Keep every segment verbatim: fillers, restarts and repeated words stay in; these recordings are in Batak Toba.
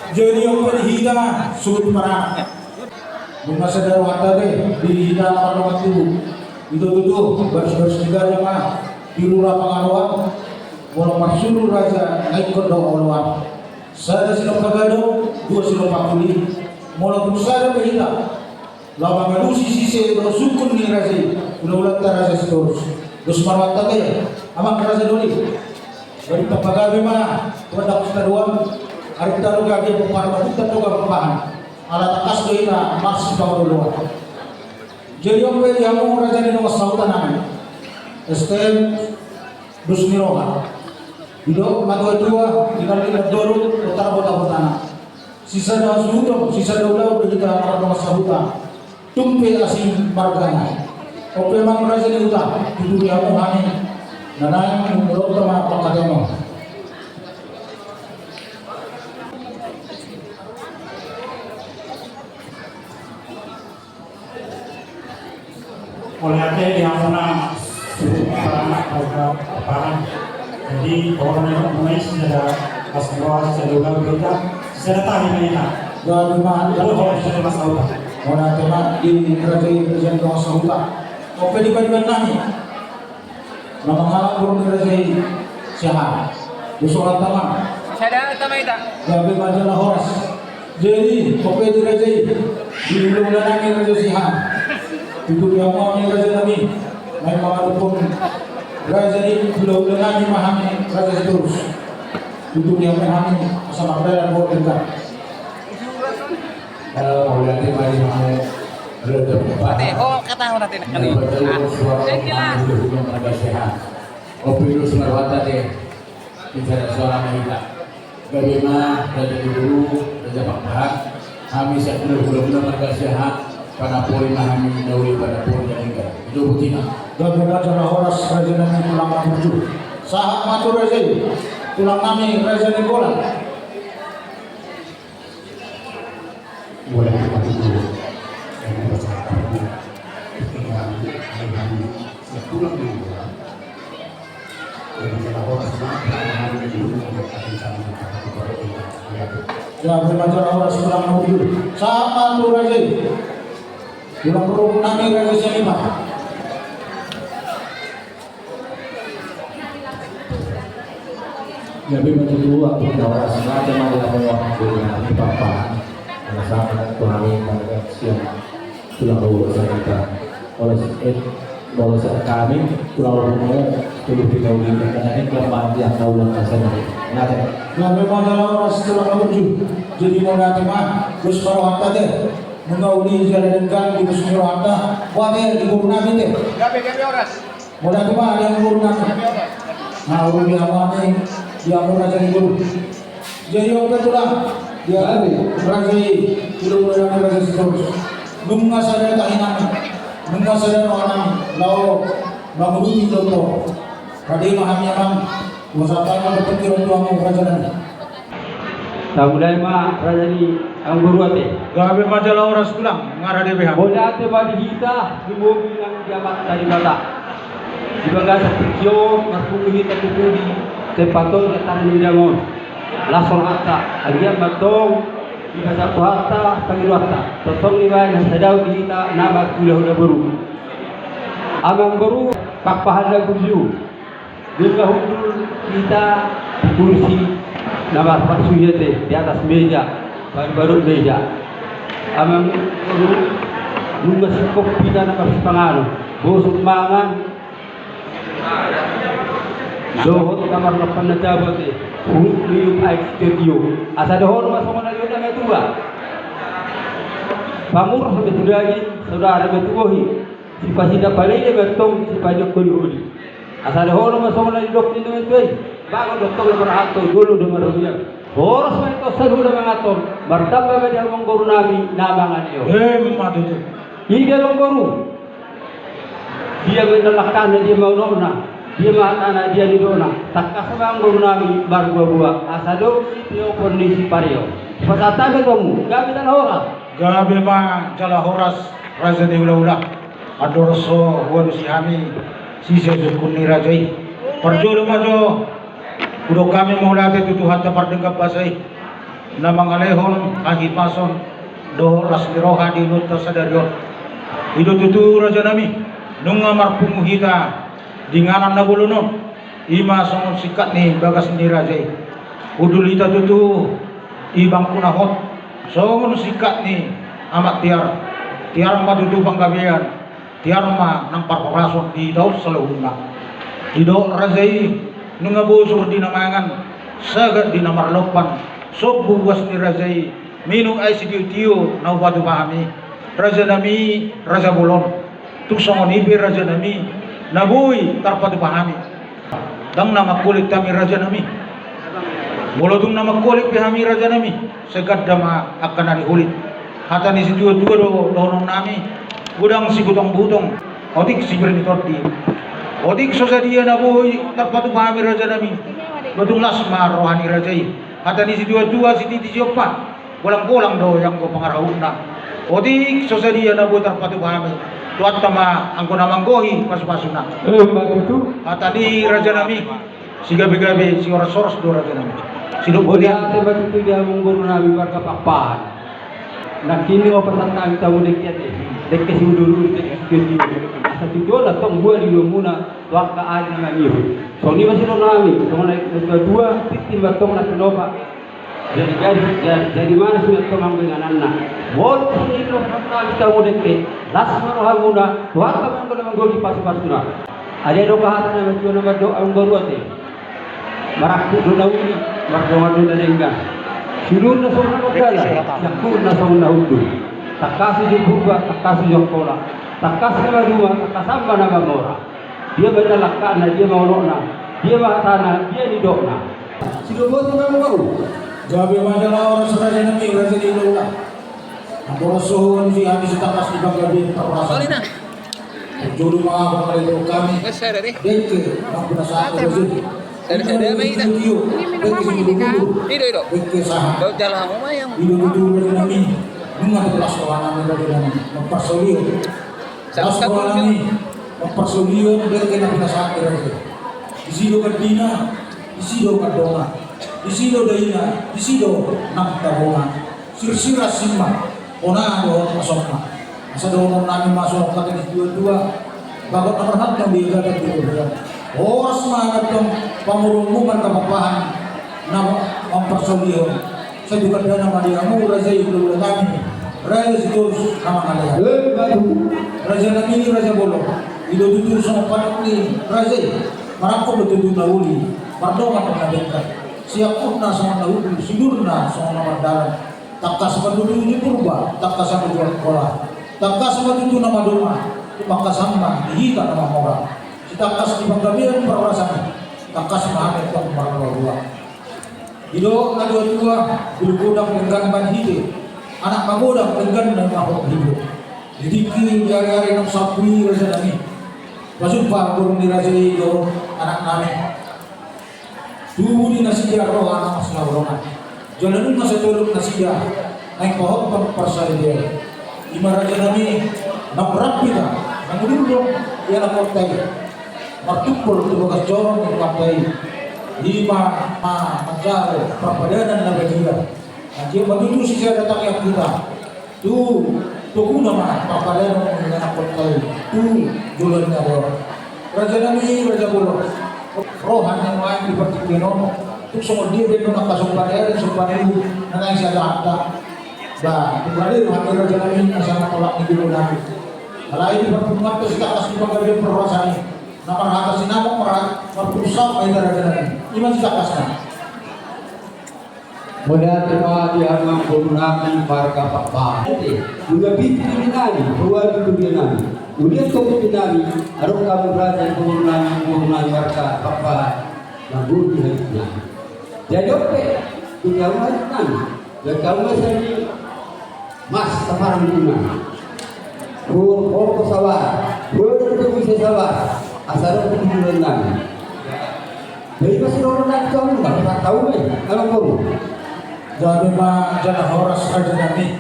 Jadi on pe di hita suhut paranak. Nunga sada rohanta be di hita na mardongan tubu. Ito tutu, baris-baris di gaja ma di Lura Pangaloan. Molo marsuru raja na ingkon do oloan. Sada silompa gadong, dua silompa puli. Molo tung sada pe hita laho mangalusi sise dohot sungkun ni raja i, ulaulanta raja Sitorus. Dos ma rohanta be, amang raja doli. Baru tapagabe ma tu anak sitadoan. Ari tano gabe pomparan, baru tano gabe pomparan. Ala tangkas do hita marsipangadoan. Jadi on pe di hamu raja ni dongan sahuta nami, S T M dos ni roha. Didok natuatua, di na lima dolok, kota bota-botana. Sisada suhut, sisada ulaon do hita mardongan sahuta. Tung pe asing margana. On pe amang raja ni huta, tutu di hamu hami. Na naeng mangulota ma pangkataion on. Mauliate di hamuna suhut paranak, paranak. Jadi pokokna mulai sisada, pas keluar sisada ulang berita, sisada tahi ma hita. Gabe ma. Mauliate ma di raja i, raja ni dongan sahuta. On pe di padiban nami. Na manghalang boru ni raja i, siahaan. Dos rohanta ma. Sada tama ita. Gabe ma jala horas. Jadi on pe di raja i, di hulahula nami raja siahaan. Tutu di hamu hami raja nami. Naeng mangadophon raja i, hulahula nami ma hami raja Sitorus. Tutu di hamu hami asa mardalan boru kita. Mauliate ma di hamu raja Pakpahan. Ho kata ho nanti nak kali. Suara hulahula marga siahaan. On pe dos ma rohanta be. Bicara suara ma hita. Gabe ma raja ni boru, raja Pakpahan. Hami sian hulahula marga siahaan. Panapoli ma hami na uli, panapoli na denggan. Ito botima. Gabe ma jala horas raja nami tulang na burju. Sahat ma tu raja i, tulang nami raja ni bola. Mulai dari itu, yang kita satu, ketika hari-hari sepulang di rumah, yang kita bawa semua hari-hari di rumah, kita akan sama-sama berdoa. Gabe ma jala horas tulang na burju. Sahat ma tu raja i, tulang rorobot nami raja Sianipar. Gabe ma tutu, ampun na horas, raja ma di hamu, ampun na di papa. Karena sama tu hami, karena sian tulang rorobot Sianipar. Horas, eh, horas hami tulang rorobot, tulang pinau di karena ini kelemahan yang tahu lah rasanya. Nah, gabe ma jala horas tulang rorobot. Jadi mauliate ma, dos ma rohanta be. Nunga uli jala denggan di dos ni rohanta. Boha be di boru nami be. Gabe, gabe horas. Mauliate ma di hamu boru nami. Na uli hamu hami di hamu raja ni boru. Jadi on pe tulang, di hamu raja i, hulahula nami raja Sitorus. Nunga sada tahi nami, nunga sada roha nami laho manguduti do on. Rade ma hami amang. Mauliate ma di hamu raja nami. Tamulai ma raja ni amang boru ate. Gabe ma jala horas tulang, nga rade be hami. Mauliate ma di hita, di mobil nang di Amanta Debata. Di bagasan tingki on, marpungu hita tutu di tempat on, di atas ni daon on. Las rohanta, anggiat ma tong dipasahat Tuhanta pangidoanta. Tongtong dibahen hasadaon di hita na marhulahula boru. Amang boru, Pakpahan na burju. Nunga hundul hita di kursi na marpaksu i ate, di atas meja, baru-baru meja. Amang boru, nunga singkop hita na marsipanganon, bosok mangan dohot na marlompan na jabu ate, huhut minum aek sitio-tio. Asa dohonon ma songon na nidok ni natua-tua. Pamurnas ma tu daging, saudara ma tu bohi. Sipasida panaida ma antong, sipajokkon ni holi. Asa dohonon ma songon na nidok ni natua-tua i. Bagot do antong na marhalto, jolo do marhuriang. Horas ma antong saluhutna mangan antong. Martamba ma di hamu amang boru nami na mangan i on. Emma tutu. Idia do amang boru. Dia ma na langkahna, dia ma unokna, dia ma hatana, dia nidokna. Tangkas ma amang boru nami marboaboa. Asa adong sitiopon ni sipareon. Pasahat hami tu hamu. Gabe jala horas. Gabe ma jala horas raja ni hulahula. Andorang so hualusi hami sise sungkun ni raja i. Parjolo ma jo hudok hami mauliate tu Tuhanta pardenggan basa i. na mangalehon hahipason dohot las ni roha di ulaonta sadari on. I do tutu, rajanami, nunga marpungu hita di inganan na bolon on, i ma songon singkat ni bagas ni raja i. Hundul hita tutu di bangku na hot songon singkat ni amak tiar. Tiar ma tutu panggabean, tiar ma nang parhorason di hita on saluhutna. Didok raja i, nunga bosur di na mangan, sagat di na marlompan, sombu buas ni raja i, minum aek sitiotio na hupatupa hami, rajanami, raja bolon. Tung songon i pe, rajanami, na boi tarpatupa hami. Ndang na mangholit hami, rajanami. Molo tung na mangholit pe hami, rajanami, sai ganda ma angka na niholit. Hata ni situatua do dohononnami: Godang sibutongbutong, otik sipir ni tondi. Otik so sadia na boi tarpatupa hami, rajanami, molo tung las ma roha ni raja i. Hata ni situatua, sititi siompa, golanggolang do i anggo pangarahutna. Otik so sadia na boi tarpatupa hami, Tuhanta ma anggo na manggohi pasupasuna. Eh, ma tutu. Hata ni, rajanami, sigabegabe, sihorashoras do, rajanami. Sidok. Mauliate ma tutu di amangborunami marga Pakpahan. Nangkin i ma pasahat nami tu hamu dengke ate. Dengke siudurudur, dengke sitiotio. Asa tutu on antong buat di ulaonmuna tu angka ari na mangihut. Songon i ma sidohononnami, songon na dua, tintin ma antong na tinopa. Jadi, jadi, jadi, jadi ma songon i antong anggo ingananna. Molo songon i do pasahat nami tu hamu dengke, las ma rohamuna, Tuhanta ma anggo na manggohi pasupasuna. Alai adong hata na matua na mandok amangboru ate: Marangkup do na uli, mardongan do na denggan. Sidurna songon na mardalan, siangkupna songon na hundul. Tangkas uju Purba, tangkas uju Angkola. Tangkas na maduma, tangkasan ma na mamora. Dia ma langkatna, dia ma unokna, dia ma hatana, dia nidokna. Sidok, boti ma amangboru. Gabe ma jala horas, rajanami, raja ni hulahula. Amangboru, songon i hami sitangkas ni panggabean parhorasan. Jolo ma ahu mangalehon hami dengke na pinasahat ni raja i. Dengke siudurudur, dengke sahat. I do tutu, rajanami, nunga tolhas rohanami, rajanami, mamparsaulihon. Las rohanami mamparsaulihon dengke na pinasahat ni raja i. Disi do gandina, disi do gandona, disi do daina, disi do nang tabona. Sirsir asing ma, hona dohot asong ma. Asa dohononnami ma songon hata ni situatua: Bagot na marhata di hagatan di robean. Horas ma antong pamoruonmu marga Pakpahan na mamparsaulihon. Sai tu gandana ma di hamu, raja i, hulahula nami, raja Sitorus na mangalehon. Eh, ma tutu. Rajanami, raja bolon. I do tutu songon pandohan ni raja i: Marangkup do tutu na uli, mardongan do na denggan. Siangkupna songon na hundul, sidurna songon na mardalan. Tangkas ma tutu uju Purba, tangkasan uju Angkola. Tangkas ma tutu na maduma, tumangkasan ma di hita na mamora. Sitangkas ni panggabean parhorasan, tangkas ma hami antong marroha. Didok na tuatua: Bulu godang denggan ma di hite, anak magodang denggan na mahot hite. Di tingki di ariari naung salpu i, rajanami, pasupasuna boru ni raja i dohot anaknami. Tubu di nasida roha na marsihaholongan, jala nunga sai tolop nasida naeng pahothon parsaripeon. I ma, rajanami, naung rap hita mangudurhon di anakhonta i, martumpol tu bagas joro ni Tuhanta i. I ma, ma manjalo parpadanan na badia. Anggiat ma tutu sisada tangiang hita tu toguna ma parpadanan ni anakhonta i tu joloan ni ari on. Rajanami, raja bolon, roha ni nuaeng di partingkian on, tung songon dia be do na angka somba ni ari, somba ni udu na naeng siadahanta. Ba tung rade do hami, rajanami, na sian tolap ni jolonami. Alai di parpunguanta sitangkas ni panggabean parhorasan i, na marhata sinamot, marhata marpusat ma hita, rajanami. I ma sitangkasna. Mauliate ma di amangborunami marga Pakpahan. Nunga pitu turinami, pawalu turinami. Ulian tong turinami, adong hamu raja ni borunami, borunami marga Pakpahan. Manggohi hahitnami. Jadi on pe, tu hamu hahitnami. Jadi hamu ma sani. Mas, saparang bunga. Hur, hor, sabar. Hur, hur, sabar. Asa ro, hur, hur, nami. Jadi pas ro, nami, tahu nggak? Tahu nggak? Kalau kamu. Jadi ma jala horas, rajanami.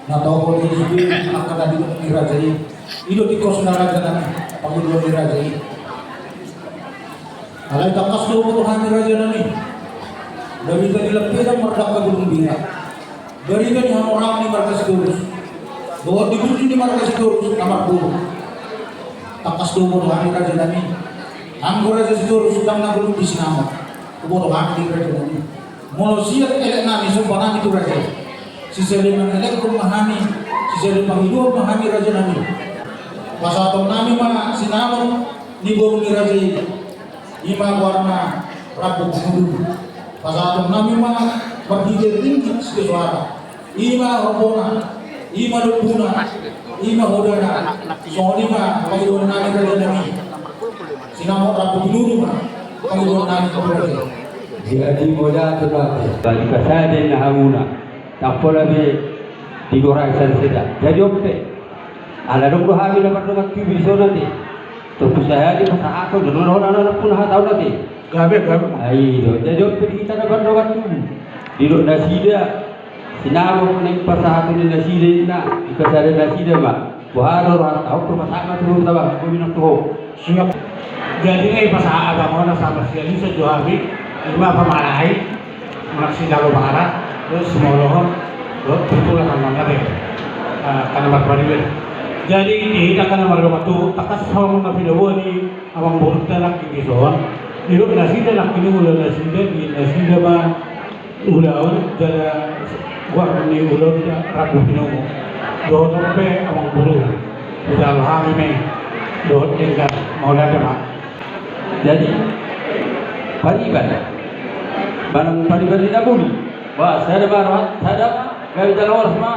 Na toho di angka na didok ni raja i. I do tingkosna, rajanami, pangidoan ni raja i. Alai tangkas do botohami, rajanami. Barita ni lampedan mardangka bulung bira. Barita ni hamoraon ni marga Sitorus. Dohot di burju ni marga Sitorus na marboru. Tangkas do huboto hami, raja nami. Anggo raja Sitorus ndang na bulung di sinamot. Huboto hami, raja nami. Molo sian elek nami, somba nami tu raja i. Sisaleman elekhon ma hami, sisaleman pangidoan ma hami, raja nami. Pasahaton nami ma sinamot ni boru ni raja i. Ima goarna Rambu Pinuru. Pasahaton nami ma marhite ringgit sitio soara. Ima horbona, ima lombuna, ima hodana. Songon i ma pangidoan nami, raja nami. Sinamot Rambu Pinuru ma pangidoan nami, raja. Jadi mauliate ma. Bagi pasada na hamuna. Ndang pola be digorai sada-sada. Jadi on pe. Ala adong do hami na mardongan tubu di son ate. Tong pe sahali pasahaton do, na, na, na, na, puna hata on ate. Gabe, gabe. Ai do. Jadi on pe di hita na mardongan tubu. Didok nasida sinamot naeng pasahaton ni nasida inna, dipasada nasida ma. Boha do rohanta, on pe pasahat ma tu boru taba, boru inang tu ho. Suap. Jadi nunga dipasahat abang on, asa marsialusan jo hami, ima pamalai, manang sijalo bara, terus simolohon, dohot pitulan, amang, ate. Ah, angka na marpariban. Jadi di hita angka na mardongan tubu, tangkas hamu na pinaboa ni amangborunta nangkin di son. Didok nasida nangkin, ulaon nasida, di nasida ma ulaon, jala goar ni ulaon da Rambu Pinuru. Dohot on pe amangboru, hujalo hami ma i. Dohot denggan, mauliate ma. Jadi pariban, manang pariban ni na buni. Ba, sada ma roha, sada ma, gabe jala horas ma.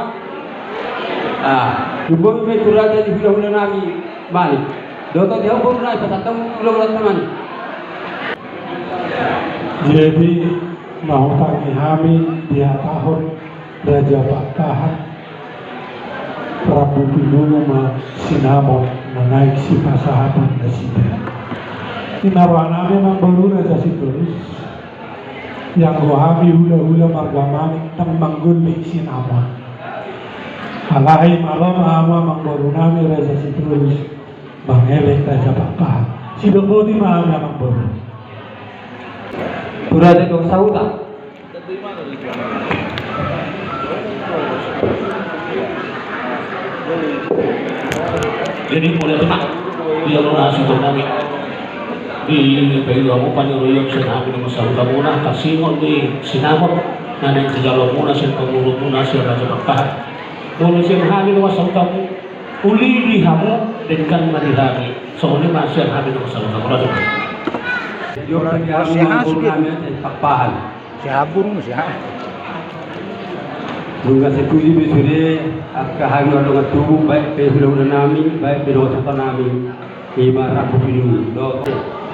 Ah, huboto ma i tu raja ni hulahula nami, Manik. Dohot di hamu boru nai, pasahat hamu hulahula nami, Manik. Jadi na hutangi hami dihatahon Raja Pakpahan, Rambu Pinuru ma sinamot na naeng sipasahaton nasida. Inna roha nami, amangboru, Raja Sitorus, ianggo hami hulahula marga Manik ndang manggolling sinamot. Alai malo ma hamu, amangboru nami, Raja Sitorus, mangelek Raja Pakpahan. Sidok boti ma hami, amangboru. Tu raja ni dongan sahuta. Jadi mauliate ma. Dia lo nasi tu nami. Di pailu hamu paniroion sian hami dongan sahutamuna, tarsongon di sinamot na naeng sijaloonmuna sian pangurumuna, sian Raja Pakpahan. Molo sian hami dongan sahutamu, uli di hamu, denggan ma di hami. Songon i ma sian hami dongan sahutamuna. Jadi on pe di hamu, amangboru nami, Pakpahan. Sihabur, sihabur. Nunga sai puji be sude angka hami mardongan tubu, baik pe hulahula nami, baik pe dongan sahuta nami. Ima Rambu Pinuru.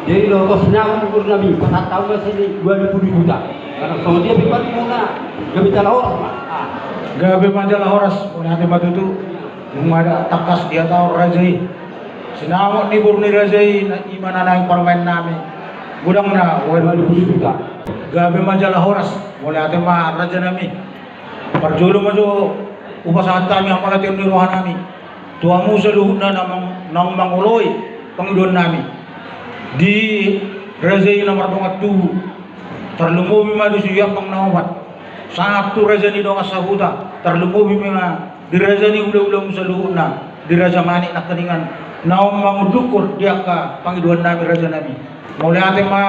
Jadi dohot sinamot, amangboru nami, pasahat hamu ma sian i dua pulu juta. Karena songon dia pe, gabe jala horas ma. Ah. Gabe ma jala horas, mauliate ma tutu. Nunga tangkas dihatahon raja i. Sinamot ni boru ni raja i, na, ima na naeng parumaen nami. Godangna, dua pulu juta. Gabe ma jala horas, mauliate ma, raja nami. Parjolo ma jo hupasahat hami hamauliateon ni roha nami tu hamu saluhutna na mang-, naung mangoloi pangidoan nami di raja i na mardongan tubu. Tarlumobi ma di Suyuampang na opat. Sahat tu raja ni dongan sahuta, tarlumobi ma di raja ni hulahulamu saluhutna, di Raja Manik nangkiningan, naung mangundungkon di angka pangidoan nami, raja nami. Mauliate ma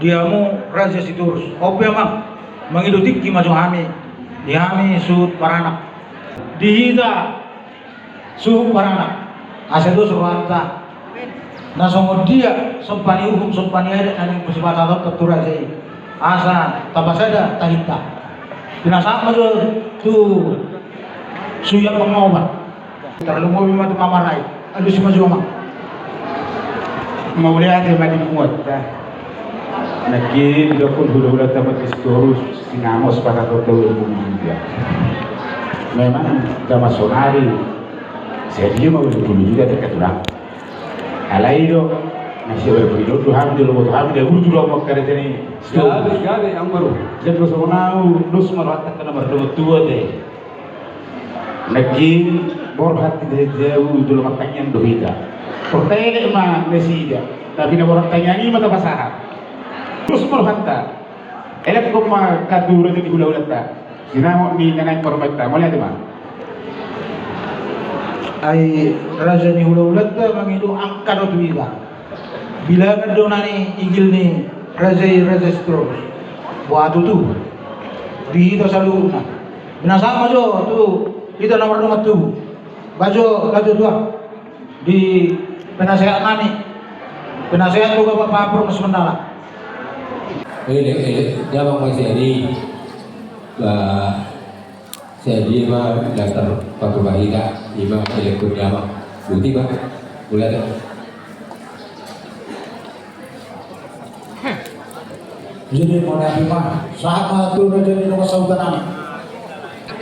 di hamu, Raja Sitorus. On pe, amang, mangido tingki ma jo hami, di hami suhut paranak. Di hita suhut paranak, asa dos rohanta. Na songon dia somba ni uhum, somba ni adat na naeng sipasada tu raja i, asa tapasada tahinta. Pinasahat ma jo tu Suyuampang na opat. Tarlumobi ma tu Mamarai. Alusi ma jo, amang. Mauliate ma di punguanta. Nangkin didokkon hulahulanta marga Sitorus, sinamot pasahaton dua pulu juta. Memang zaman sonari, sadia ma dua pulu juta, tergantung. Alai do na sian berperindo tu hami, jolo boto hami, dia burju do hami mangkarejo ni Sitorus. Gabe, gabe, amang boru. Jadi songon au, dos ma rohanta angka na mardongan tubu, ate. Nangkin borhat hita, jabu jolo martangiang do hita. Portaelek ma nasida, tapi na borhat tangiang i ma tapasahat. Dos ma rohanta. Elek ma angka tu raja ni hulahulanta, sinamot ni na naeng parumaenta, mauliate ma. Ai raja ni hulahulanta mangido angka do tu hita. Bilangan do na ni igil ni raja i, raja Sitorus. Boha tutu di hita saluhutna. Binasahat ma jo tu hita na mardongan tubu. Ba jo laho tu tuak di penasehat nami. Penasehat tu Bapak Pampur Mas Mandala. Elek, elek, damang ma sian i. Ba, sian i ma na tarpatupa hita, i ma elekon ni amang. Boti ma. Mauliate. Jadi mauliate ma, sahat ma tu raja ni dongan sahuta nami.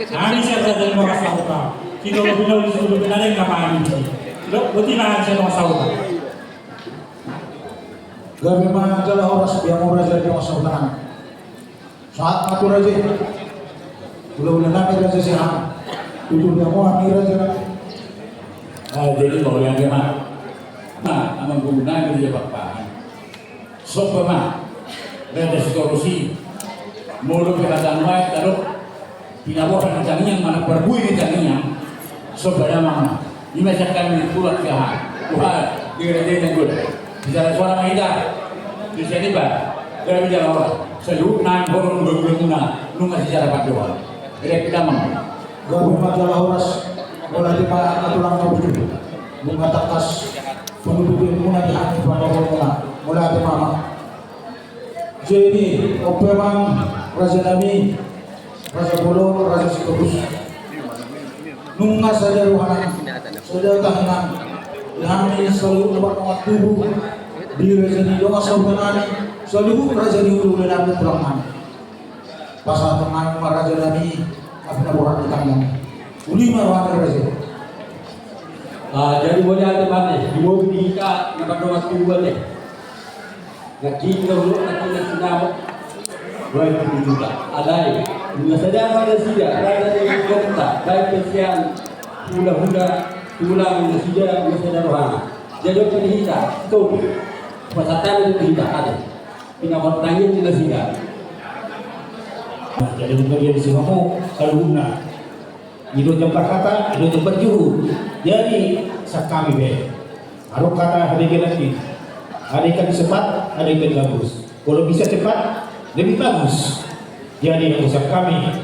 Nami sian raja ni dongan sahuta. Sitolo pinoli sulu pinadeng na pahami. Dok, boti ma sian dongan sahuta. Gabe ma jala horas di hamu raja ni dongan sahuta nami. Sahat ma tu raja i. Hulahula nami raja Sihang. Tutur di hamu hami raja nami. Ah, jadi mauliate ma. Nah, amang guru nami di Pakpahan. Somba ma raja Sitorus i. Molo pe hata nuaeng tadok pinaborhat ni tangiang manang parbue ni tangiang. Somba damang ma. I ma sian hami tulang Sihang. Tuhan, di raja i na goda. Bicara suara ma hita. Di sian i ba. Dari jala horas. Saluhut na hurang hulahula muna. Nunga sicara pandohan. Elek damang. Gabe ma jala horas. Mauliate ma angka tulang na bujur. Nunga tangkas panutupionmuna di hami pandohanmuna. Mauliate ma amang. Jadi on pe amang raja nami, raja bolon, raja Sitorus. Nunga sada roha nami, sada tahi nami. Di hami saluhut na mardongan tubu di raja ni dongan sahuta nami, saluhut raja ni hulahula nami, tulang nami. Pasahaton nami ma raja nami, na pinaborhat ni tangiang. Uli ma roha ni raja. Ah, jadi mauliate ma ate, di boru ni hita na mardongan tubu ate. Nangkin na hurang, nangkin na sinamot. Baik itu juga. Alai, nunga sada ma nasida, raja ni hulahulanta, baik pe sian hulahula, tulang nasida, nunga sada rohana. Jadi on pe di hita, tu. Pasahat hami tu hita, ate. Pinaborhat tangiang ni nasida. Jadi on pe di hamu saluhutna. I do jambar hata, i do jambar juhut. Jadi sian hami pe. Adong hata hadegelan i. Ada ikan cepat, ada ikan gabus. Kalau bisa cepat, lebih bagus. Jadi on sian hami.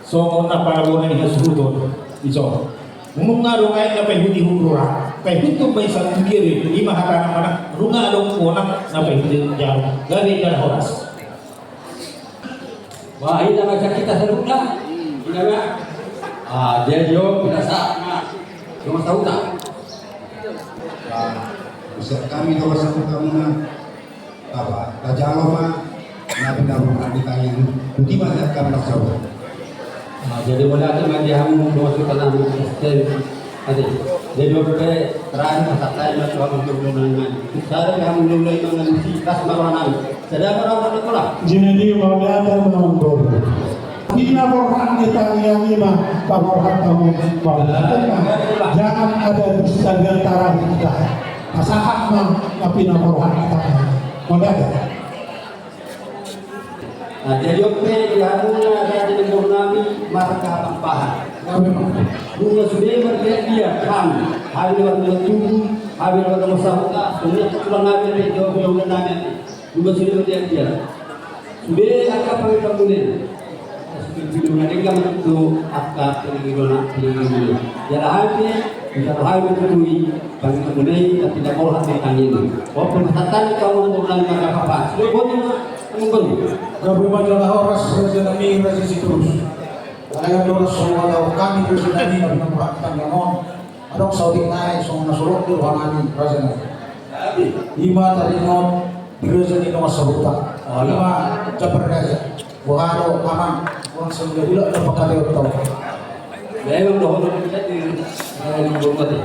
Songon na pala bona ni hasuhuton, iso. Nunga adong aek na paihutihut rura, paihuthon ma i satu gere, i ma hatana manang nunga adong bona na paihutihut jarum. Gabe jala horas. Bah, ina ma sian hita saluhutna. Ina ma. Ah, jadi on pinasahat ma dongan sahuta. Bah, bisa hami dongan sahuta muna. Apa, tajalo ma na pinaborhat ni tangiang. Boti ma sian hami dongan sahuta. Ah, jadi mauliate ma di hamu dongan sahuta nami S T M. Ate, jadi on pe terakhir pasahat hami ma tu hamu hulahula nami. Sada pe hamu hulahula i mangalusi, las ma roha nami. Sada ma roha nami, pola. Jadi mauliate ma amang boru. Pinaborhat ni tangiang i ma paborhat hamu. Mauliate ma. Jangan ada dusta di antara kita. Pasahat ma na pinaborhat ni tangiang i. Mauliate. Nah, jadi on pe di hamu na raja ni boru nami marga Pakpahan. Nunga sude marliatliat hami, hami na mardongan tubu, hami na mardongan sahuta, songon i tulang nami ate, jawab jawab nami ate. Nunga sude marliatliat. Sude angka pangidoanmuna i. Sude pangidoanmuna i, denggan ma tutu angka pangidoanmuna i. Jala hami pe, jala hami pe tutu i, pangidoanmuna i, tapi na pola hami tangiang i. On pe pasahat hami tu hamu boru nami marga Pakpahan. Sude boti ma. Gabe ma jala horas raja nami raja Sitorus. Alai horas songon na hami raja nami na pinaborhat tangiang on. Adong saotik nai songon na solot do roha nami raja nami. I ma taringot di raja ni dongan sahuta. I ma jambar raja. Boha do amang, songon na hulahula na pangkataion tau. Memang dohonon kita di raja ni dongan sahuta.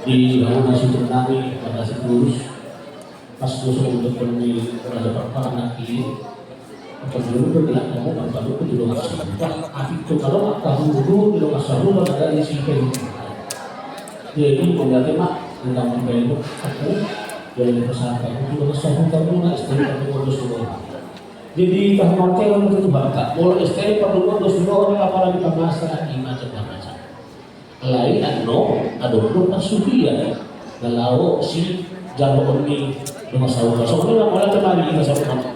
Di hamu na suhut nami, na Sitorus. Pas do songon dohonon ni raja Pakpahan nangkin, parjolo do di angka na marpadomu di dongan sahuta. Atik tu na ro angka hulahula di dongan sahuta na gabe sipaihut. Jadi mauliate ma, unang mambahen aku. Jadi pasahat hamu tu dongan sahutamuna, S T M, S T M. Jadi tahu mate orang itu Tuhan tak boleh stay perlu dos dua orang apa lagi tak masa lagi macam macam. Alai annon adong do parsuhian na laho sijaloon ni dongan sahuta. Songon i ma mauliate ma di hita sahuta.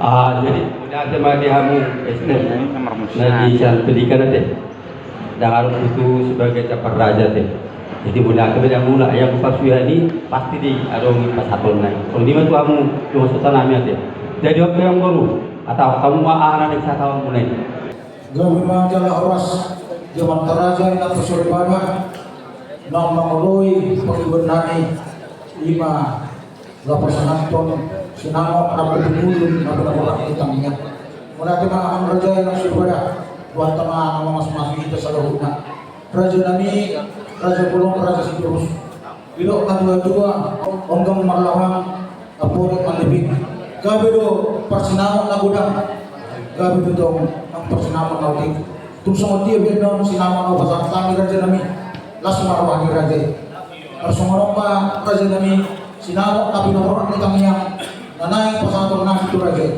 Ah, jadi mauliate ma di hamu S T M na di sian pendidikan ate. Ndang adong tutu sebagai campar raja ate. Jadi mauliate ma di hamu na yang parsuhian i pasti di adong pasahatonna i. Songon i ma tu hamu dongan sahuta nami ate. Jadi on pe amangboru, hatahon hamu ma aha na naeng sahataonmuna i. Gabe ma jala horas di amanta raja inanta soripada na mangoloi pangidoan nami, i ma laho pasahathon sinamot na putupulun na pinaborhat ni tangiang. Mauliate ma amang raja inanta soripada, Tuhanta ma na mamasumasu hita saluhutna. Raja nami, raja bolon, raja Sitorus. Didok natuatua, onggang marlahang, amporik mandeping. Gabe do parsinamot na godang, gabe do tong nang parsinamot na otik. Tung songon dia pe annon sinamot na hupasahat hami raja nami, las ma roha ni raja i. Tarsongon on ma raja nami, sinamot na pinaborhat ni tangiang na naeng pasahaton nami tu raja i.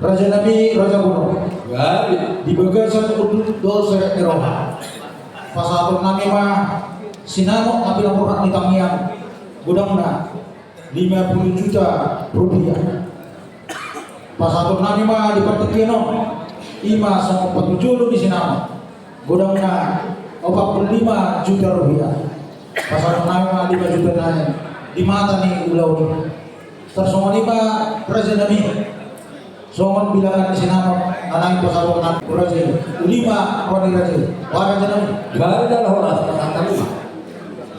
Raja nami, raja bolon. Gabe. Di bagasan unduk dohot serep ni roha, pasahaton nami ma sinamot na pinaborhat ni tangiang, godangna lima puluh juta rupiah. Pasahaton nami ma di partingkian on, i ma songon patujolo ni sinamot, godangna opat puluh lima juta rupiah. Pasahaton nami ma lima juta nai di mata ni ulaon i. Tarsongon i ma raja nami, songon bilangan ni sinamot na naeng pasahaton nami tu raja i, uli ma roha ni raja i. Bah raja nami. Bah raja na horas, pasahat ma.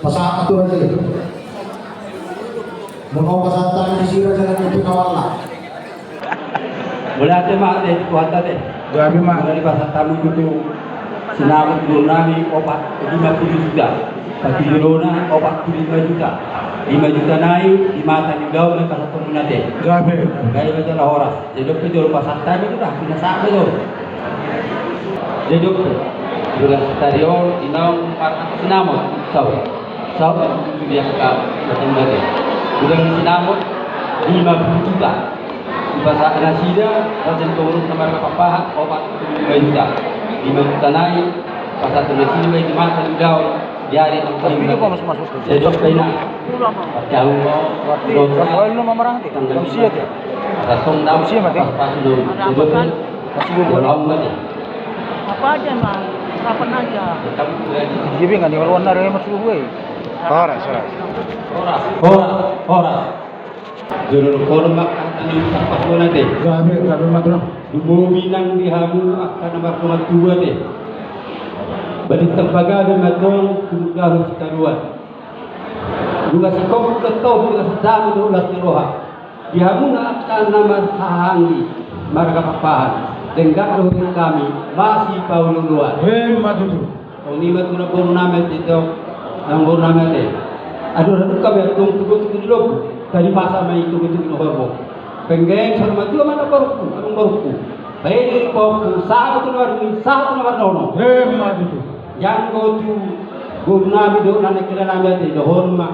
Pasahat ma tu raja i. Molo pasahat ma disi raja nami, pe kawan lah. Mauliate ma ate tu Tuhanta ate. Gabe ma. Molo dipasahat hamu tutu sinamot boru nami opat, lima puluh juta. Patujolona opat puluh lima juta. Lima juta nai di mata ni ulaon na pasahatonmuna ate. Gabe. Gabe ma jala horas. Jadi on pe jolo pasahat hamu tu dah pinasahat ma jolo. Jadi on pe. Bulan sadari on inang pasahat sinamot. Saut. Saut tu di angka mate-mate. Godang sinamot lima puluh juta. Dipasahat nasida, raja ni toru na marga Pakpahan, opat puluh lima juta. Lima juta nai pasahat nasida, baik di mata di ulaon, di ari nangkaning. Jadi on pe inang. Pacau mau. Berarti dosa. Kamu lu mau merang, Ti? Tanggal lima. Sia, Ti? Ratong dau. Sia, mate. Pas-pas dulu. Jadi on pe. Masih belum. Jolo on mate. Apa aja, Mang? Kapan aja? Dia bingung nih, kalau warna ada yang masuk gue. Horas, horas. Horas, horas, horas. Jolo dohonon ma angka hata ni sampasona ate. Gabe, gabe ma tulang. Dumobi nang di hamu angka na mardongan tubu ate. Balintang pagabe ma tong tumundalhon sitadoan. Nunga singkop do tong, nunga sandang do las ni roha. Di hamu na angka na marhahaanggi marga Pakpahan, denggan do hami, hami masipaolo-oloan. Emma tutu. Songon i ma tu namboru nami ate, tong namboru nami ate. Aduh, aduh, kami tong tugu-tugu di lombu. Tadi masa ma i tugu-tugu di horbo. Penggeng saur matua ma namborungku, namborungku. Baen do ripongku, sahat tu na mardongan, sahat tu na marnono. Emma tutu. Janggo tu boru nami dohot na nangkila nami ate, dohonon ma.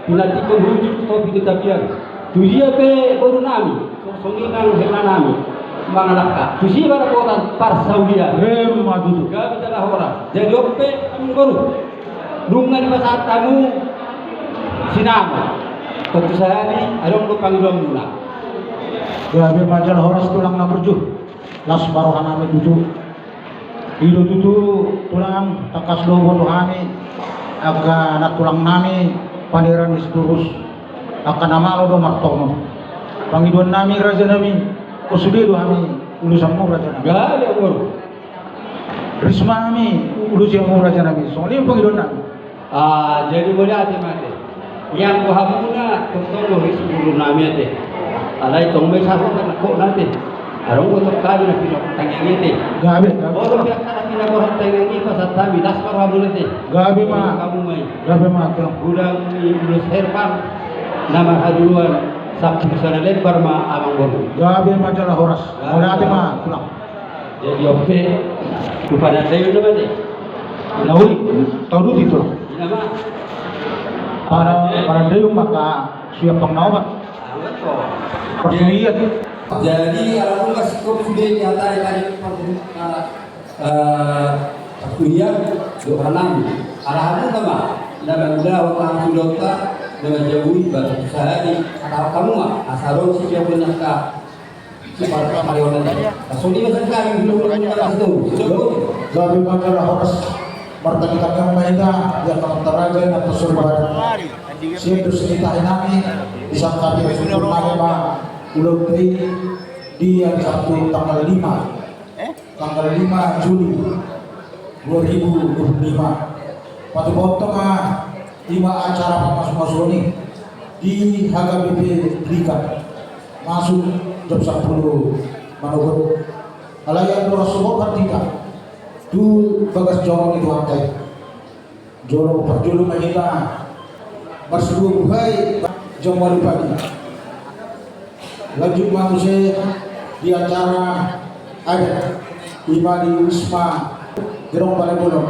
Pinantikhon hujur tu topi ni tapian. Tu dia pe boru nami, songon i nang hela nami mangalangka, tusi ma dapotan parsaulian. Emma tutu. Gabe jala horas. Jadi on pe amangboru, nunga dipasahat hamu sinamot. Tontu sahali adong do pangidoanmuna. Gabe ma jala horas tulang na burju. Las ma roha nami tutu. I do tutu tulang, tangkas do boto hami angka nantulang nami, panera ni Sitorus, angka na malo do martono. Pangidoan nami raja nami, ho sude do hami ulosanmu raja nami. Gabe amangboru. Ris ma hami ulosanmu raja nami, songon i pangidoan nami. Ah, jadi mauliate ma ate. Ianggo hamuna tongtong do ris boru nami ate. Alai tong ma i sahat angka anakna ate. Adong do tong hami na pinaborhat tangiang i ate. Gabe, gabe. Molo pe angka na pinaborhat tangiang i pasahat hami, las ma rohamuna ate. Gabe ma. Hamu ma i. Gabe ma. Godang ni ulos herbang na marhaduan sampulu sada lembar ma amangboru. Gabe ma jala horas. Gabe. Mauliate ma tulang. Jadi on pe, tu Parandayon nama ate. Na uli, tau duti tu. Ina ma. Para, Parandayon maka siap pang na opat. Amat ko. Jadi, jadi ala nunga singkop sude di hata di tadi, eh, parkuliah, dohot nami. Ala hamu nama, na mangulahon hasuhutonta, na manjabui, batu sahari, atau hamu ma, asa ro si dia punya ka, si para pariwanan. Songoni ma sangkali, dulu, dulu, dulu, dulu. Gabe ma jala horas, martangiang ma hita, di angka na taraja, na pasur badan. Sian dos ni tahi nami, disangkapi hasuhuton nami ma ulaonta i di hari Sabtu tanggal lima, tanggal lima Juli dua ribu dua puluh lima. Patupaonta ma i ma acara pamasumasuon i di H K B P Blikat, masuk jam sampulu manogot. Alai andorang so hot hita tu bagas joro ni Tuhanta i, jolo parjolo ma hita marsibuhabuhai jam ualu pagi. Lanjut ma muse di acara adat, i ma di Wisma Gedong Balai Bolon.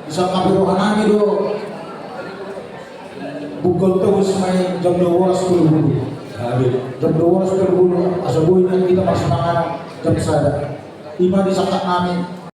Disangkapi roha nami do buka tu wisma i jam dua bolas tolu pulu. Jam dua bolas tolu pulu, asa boi nian hita marsipanganon jam sada. I ma disangkap nami